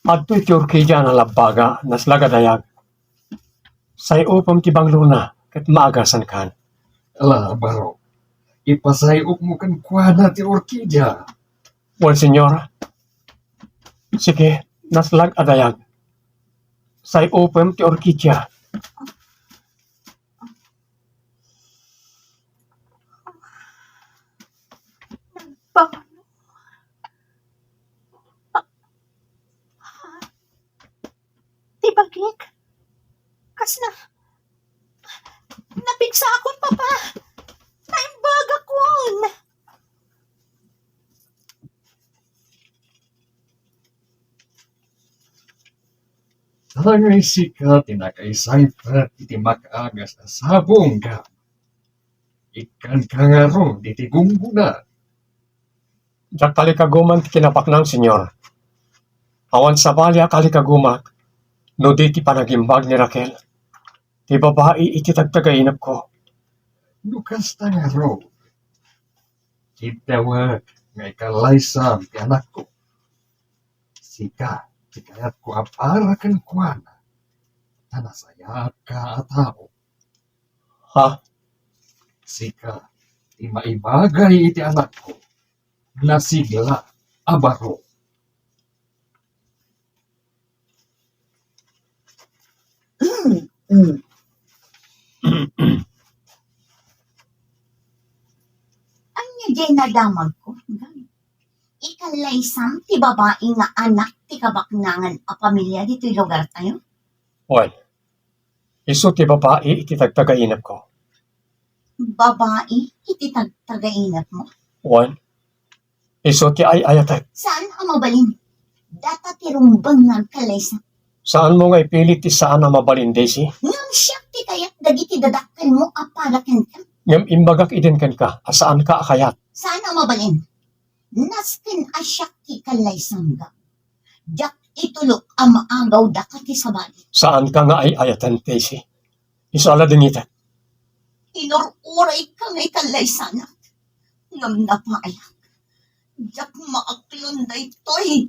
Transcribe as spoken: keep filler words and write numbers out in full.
Adtoy ti orkidia a nalabbaga, naslag a dayag. Say-opem ti banglona, ket maagasankan. Ala, baro. Ipasay-opmo kenkuana ti orkidia. Wen, Señor. Sige, naslag a dayag. Say-opem ti orkidia. Nagbangon. Ti bagik. Kasla. Napigsaakon, Papa. Naimbagakon. Tangay sika ti nakaisaypet iti makaagas a sabong, Gab. Ikkanka ngarud iti gunggona. Diak kalikaguman ti kinabaknang, Señor. Awan sabali a kalikagumak no di ti panagimbag ni Raquel, ti babai iti tagtagainepko. No kasta ngarud, iddawek nga ikallaysam ti anakko. Sika ti kayatko a para kenkuana, ta nasayaat ka a tao. Ha? Sika ti maibagay iti anakko, nasigla a baro. Mm, mm. Ania diay nadamagko? Ikallaysam ti babai nga anak ti kabaknangan a pamilia ditoy lugartayo? Wen, isu ti babai iti tagtagainepko. Babai iti tagtagainepmo? Wen, isu ti ay-ayatek. Saan a mabalin. Data ti rumbeng nga agkallaysam. Saanmo nga ipili ti saan a mabalin, Daisy? Ngem siak ti kayat dagiti dadakkelmo a para kenka. Ngem imbagak idin kenka a saanka a kayat. Saan a mabalin. Nasken a siak ti kallaysam, Gab. Diak itulok a maagaw daka ti sabali. Saanka nga ay-ayaten, Tessie. Isu a ladingitek. Inur-urayka nga ikallaysanak. Ngem napayak. Diak maaklon daytoy.